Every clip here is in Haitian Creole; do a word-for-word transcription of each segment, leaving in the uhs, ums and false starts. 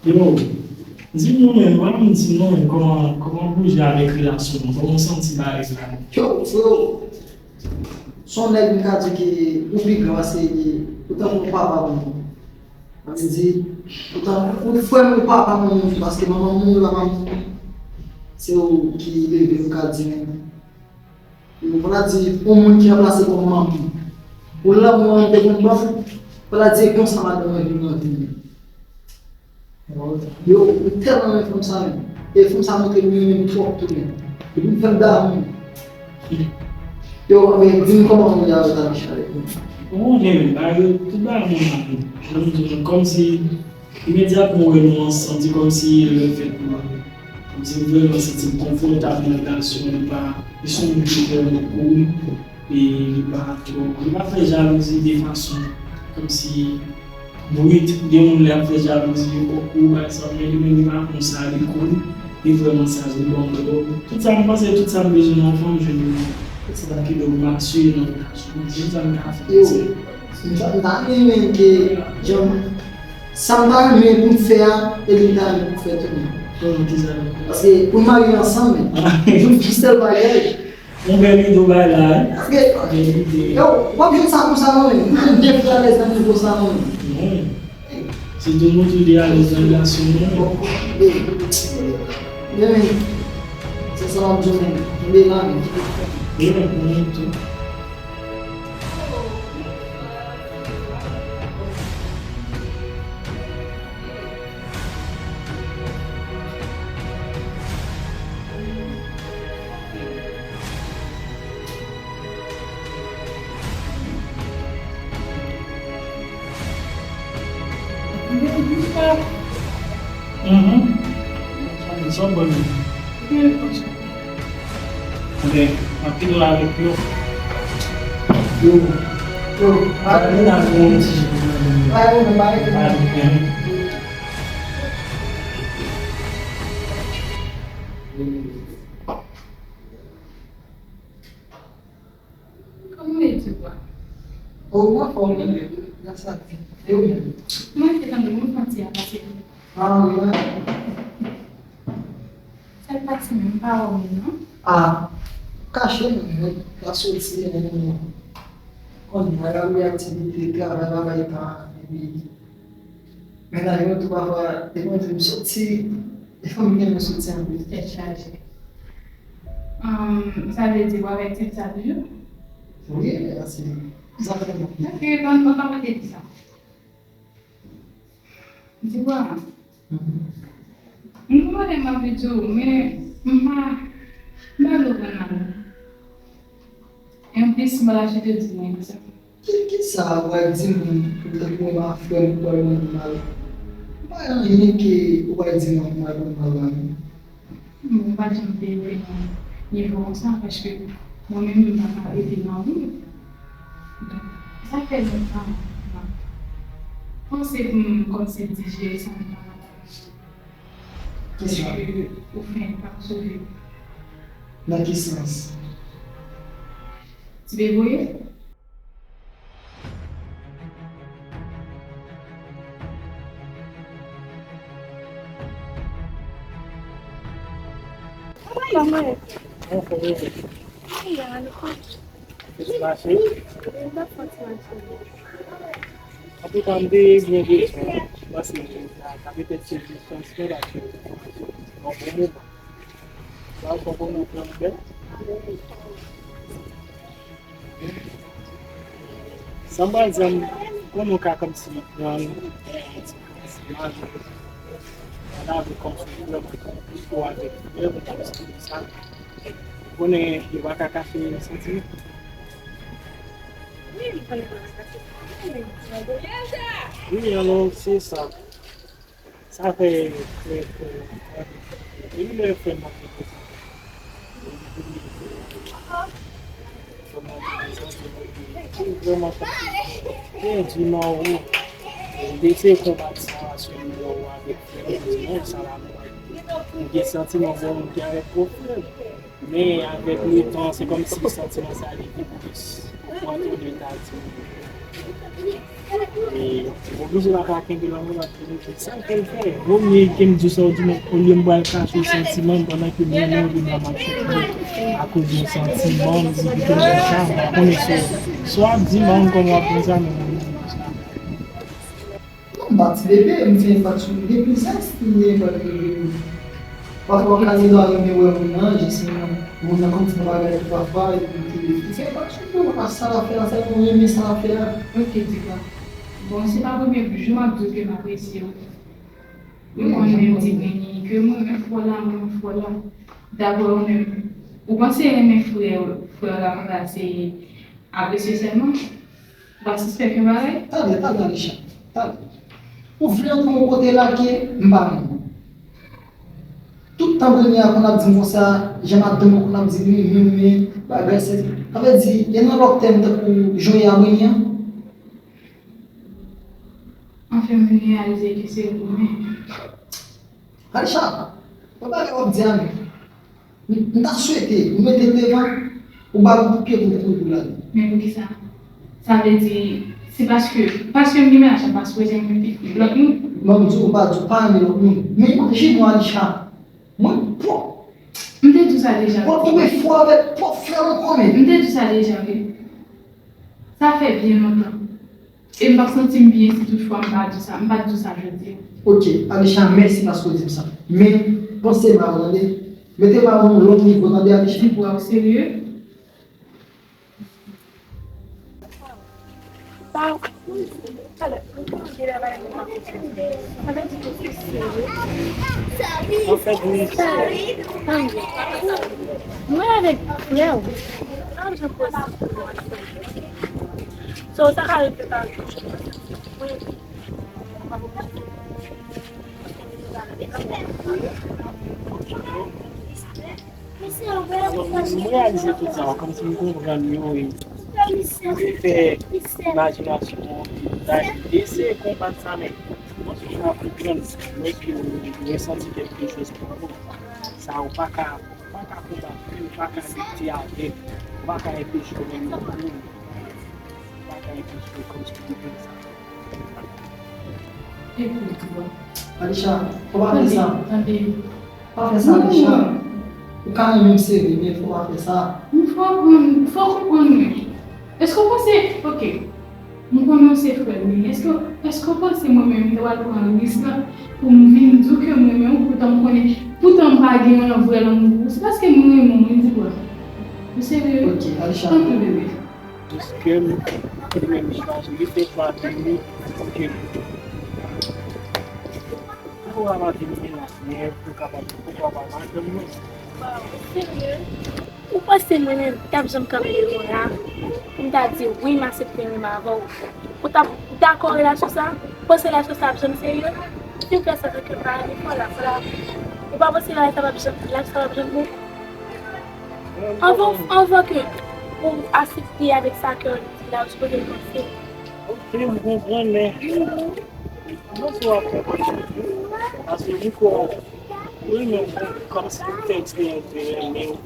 Yo, di m non, men, ban m di m non, men, kòman, kòman pou jwe avèk relasyon nou? Kòman w santi bagay sa? Yo, freo, se yon nèg m ka di ke ou pi gran pase li, ou tankou yon papa pou mwen. Sa vle di, ou tankou frè m, ou papa pou mwen, paske manman m mouri, papa m mouri. Se ou ki leve m, ka di m. Yo, fò ta di, yon moun ki ranplase kòm manman m. Pou lanmou an te konn ban m, fò ta di, e konsa madanm mwen vin nan vi m. Yo, m tèlman renmen fanm sa menm. E fanm sa montre m li renmen m twòp tou menm. Epi m fè m damou. Yo, men di m kòman ou ye avèk Amisha? Ou konnen, bagay yo, tout bagay mwen la. Jan m di w, kòmsi imedyatman ou wè nou ansanm, se kòmsi lè fèt mwen. Kòmsi m vrèman santi m konfòtab nan relasyon, li pa, li se yon moun ki vrèman cool. E li pa twò, li pa fè jalouzi de fason kòmsi brit. Gen moun lè ap fè jalouzi, yo kòk ou, pa egzanp, men li menm li pa konsa, li cool, li vrèman saj, li bon, li bon. Tout sa m panse, tout sa m bezwen nan yon fanm, jwenn li nan. Tout sa ki donk m asire nan relasyon, se sa m ka fè. Yo, m ta, m ta renmen ke, jan, sa m ta renmen pou m fè a, e li ta renmen pou m fè tou menm. Bon, kisa? Paske pou n marye ansanm, men, yon sèl bagay. Yon bèl ide w bay la, wi. Paske, bèl ide. Yo, w ap jwenn sa konsa non, men. Nou jwenn de frè alèz nan nivo sa non, men. Non. Se tou nou tou de alèz nan relasyon nou. Bon, men, men, men, se sa w ap di w, men. Kenbe la, men. Wi, men, pou nou tou. Mhm. Sa bon. Ebyen, anpil love avèk yo. Yo, yo, pa gen nan yon ti jè. Pa gen nan, pa gen nan. Kòman w ye, Diwa? O, m anfòm, wi. Gras a Dye. E ou menm? Mwen te tande moun santi a pase. Ah, wi, wi. Sèl pati menm, m pa wè w menm, non? Ah, kache menm, wi. L ap soti, men, konnen, bagay wi, aktivite, travay, bagay tan, epi mennaj mwen tou pafwa, depi mwen di m soti, e fanmi m renmen soti anpil. Tèt chaje. Ahn, sa vle di w avèk tip sa toujou? Wi, se sa fè mwen. Ok, ban, ban, ban mwen te di sa. Diwa. Mhm. M konnen m ap di w, men m pa, m pa vle w pran l mal. Anplis, m pa ta chita di mwen sa. Ki, kisa w pral di m pou tankou yon frè m pou al ban m mal? M pa gen anyen ke ou pral di mwen pou m al ban m mal la, non. Bon, ou pa t janm te rive nan nivo konsa, paske mwen menm, m pa ka rete nan ri. Donk, sa fè lontan m ap panse pou m kòmsi dijere sa m pa Kisa? Paske ou fenk ap sove. Nan ki sans? Ti deboye? Kòman w ye? Anfòm, wi. Kòman w ye? Kòman w ye? Antouka, m te byen bezwen pase la, sa petèt se jis yon ti bagay ki yon bon moman. Sa w konprann, yon plan bèl. Sa m pral di a, m konnen w ka kòmsi pran yon ti plas, imajine w lave kòmsi w vrèman pito avèk frè w, kòmsi konsa. Ou konnen, yo pa ka kache santiman. Wi, m konnen yo pa ka kache santiman, men yo gen dwa. Wi, alò, se sa. Sa fè frè, frè, frè, epi lè frè m ap vin kote m, se vrèman pèdi nan ou. M te eseye konbat sa sou nivo avèk frè m, m di non, sa la, m gen santiman bon moun ki avèk gwo frè m. Men avèk letan, se kòmsi santiman sa li vin plis. Ou konprann sa m ta di? E, oblije pa ka kenbe lanmou l ap kenbe tout sa ke l fè. Vo mye ke m di w sa w di, men olye m pral kache w santiman m pandan ke m renmen w, ke m ap choke akoz yon santiman, m di kite m konsa, m pa konnen si w, si w ap di m an kòman w ap pran sa, men mwen menm m di sa. Non, m pa ti bebe, m fè enpak sou li depi zès, m gen enpak sou li depi. Pafwa, w ka di w renmen wè moun nan, jis moun nan, moun nan kòmsi nan bagay tou pafwa, epi w te fè enpak sou li, w pa sa l ap fè a, sa l ap renmen sa l ap fè a. Ok, Dika. Bon, se pa premye jou m ap di w ke m apresye w. Ou konnen menm di Beni ke mwen menm fò la, mwen menm fò la. Daprè ou menm, ou panse renmen frè, frè w la konsa se apresye sèlman? Ou pa sispèk yon bagay? Tande, tande, Alisha. Tande. Ou vle antre yon kote la ke m pa renmen. Tout tan Beni a konn ap di m konsa, jan madanm ou konn ap di m, wi, wi, wi, bagay se. Sa vle di, e nan lòt tèm tankou jan w ye a Beni an? Anfen, m vin reyalize ke se ou menm. Alisha, pa bagay w ap di a menm. M, m ta swete ou mete l devan, ou ba m kout pye pou m kouri pou l ale. Men poukisa? Sa vle di, se paske, paske m gen mennaj la, pa sipoze renmen pi lòt moun? Non, m di w, m pa di w pa renmen lòt moun. Men imajine w, Alisha, mwen pwòp. M te di w sa deja. Pwòp, mwen fou avèk pwòp frè m konnen. M te di w sa deja, wi. Sa fè byen lontan. E m p ap santi m byen si toutfwa m pa di w sa, m pa t di w sa jodi a. Ok, Alisha, mèsi paske w di m sa. Men, panse ba w, tande. Mete ba w yon lòt nivo, tande, Alisha? Pi bwa, ou serye? Anfèt, wi. Mwen avèk frè w. So, sa ka rive pa. Alò, m reyalize tout sa, kòmsi m konprann yo, e m te fè imajinasyon an, e eseye konbat sa, men mwen toujou ap konprann lèske ou resanti kèlke chòz pou ou, sa ou pa ka, ou pa ka konbat li, ou pa ka lite avè l, ou pa ka enpeche w menm non, ou pa ka enpeche w kòmsi ou te fè sa. Epi, Alisha, fò pa fè sa. Tande, tande. Pa fè sa, Alisha. Ou ka renmen m sere, men fò pa fè sa. Men fò w konprann, fò w konprann mwen. Èske w panse, ok, m konnen w se frè m, men èske, èske w panse mwen menm m ta pral pran risk la pou m vin di w ke m renmen w, poutan m konnen, poutan m pa gen yon vrè lanmou pou ou? Se paske m renmen w, mwen di w. Ou serye? Ok, Alisha. Tanpri, bebe. Piske m, li menm li pa, li te chwazi li pou ke li. Poukwa pa di m gen lavyèj, pou kapab, poukwa pa madanm mwen? Waw, serye? Ou panse mwen menm t ap janm kanpe devan w la pou m ta di wi, m aksepte renmen avè w? Ou t ap dakò relasyon sa? Ou panse relasyon sa ap janm serye? Si w fè sa, tanke m pa renmen fò la, fò la. Ou pa panse relasyon sa p ap janm, relasyon sa p ap janm bon? Anvan, anvan ke ou aksepte avèk sa ke w di la, ou sipoze panse. Ok, m konprann, men m panse w ap fè kòmsi, paske m kwè w renmen m kòmsi ou fè eksperyans de renmen ou.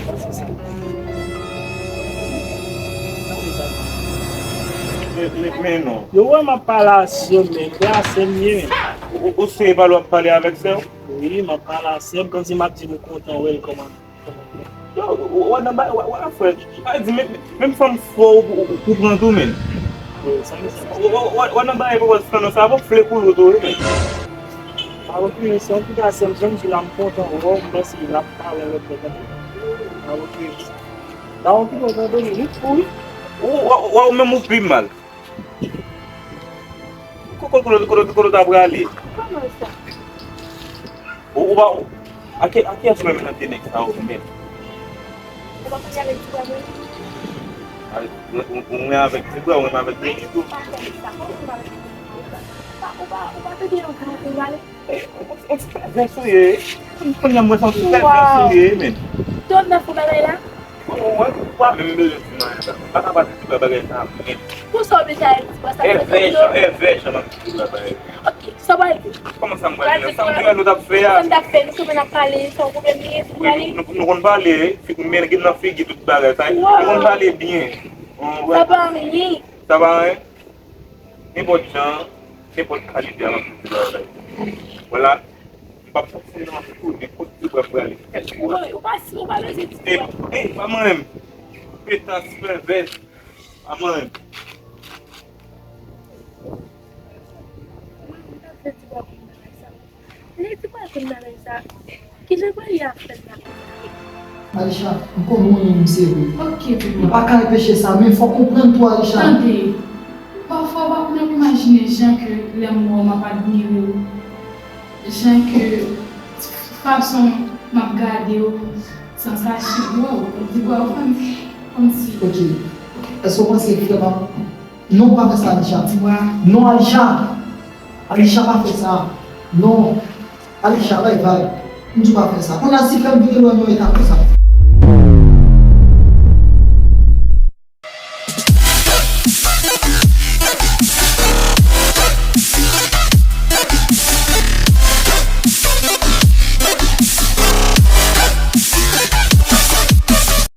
Sa se sa. Men, men, men non. Yo wè m ap pale a sè m, men se a sè m ye, men. Ou, ou, ou serye pale w ap pale avèk sè w? Wi, m ap pale a sè m, kòmsi m ap di m kontan wè l kòman. Yo, w, w, w nan bay, w, w, frè. Sa vle di, men, men, menm fanm fò ou, ou, ou pran tou, men. Wi, sa, men sa. W, w, w, w nan bay, w, w, sa, non, sa, bon, flè koulou tou, wi, men. Sa, ok, men se yon ti ka sè m, jan m di la, m kontan wè w, m panse l ap pale lòt bò, tande. Sa, ok. Sa, ok, bon, tande, wi, wi. Ou, ou, ou, ou menm ou pi mal. Kote, kote, kote, kote w ta prale? Kòman sa? Ou, ou pa, ou, a ki, a kiyès ou renmen nan de nèg sa yo menm? Ou pa pale avèk ti bwa mwen? A, ou, ou, ou renmen avèk ti bwa, ou renmen avèk Denis tou? Pa fè sa. Kòman ou renmen avèk Denis? Ou pa, ou pa, ou pa tande yon granmoun pale? Eh, on, on ti pèvès ou ye. Kounye a mwen santi pèvès ou ye, men. Tòm nan fou bagay la. Ou wè, ou pa menm bezwen di m anyen la. M pa ka pase ti bagay sa a menm. Pou sa w bezwen al di bòs la? Èvè jan, èvè jan m ap di ti bagay. Ok, sa w pral di? Kòman sa m pral di? Sa m di nou t ap fè a? Sa n t ap fè, nou sou menm ap pale, sa w pwoblèm li ye, pou pale? Nou konn pale, men gen nan figi tout bagay sa. Nou konn pale byen. Sa pa anyen. Sa pa anyen? Nenpòt jan, nenpòt kalite a m ap di bagay. Vwala. M p ap fòse non, m ap tounen kot li pral prale. Ou pa si, ou pa bezwen di. E pa mwen menm. Petas pèvès. Pa mwen menm. Lè ti pral konn bagay sa, kijan pral ye ap fèt la? Alisha, m konnen w renmen m serye. Ok, M pa ka anpeche sa, men fò w konprann tou Alisha. Tande, pafwa w pa konn ap imajine jan ke lè m wè w m ap admire w, jan ke fason m ap gade w, sansasyonn, waw, m di waw, kòmsi. Ok. Èske w panse vrèman Non, pa fè sa, Alisha. Non, Alisha. Alisha, pa fè sa. Non. Alisha, bay vag. M di w pa fè sa. Kounye a, si frè m vin lwen yon eta konsa.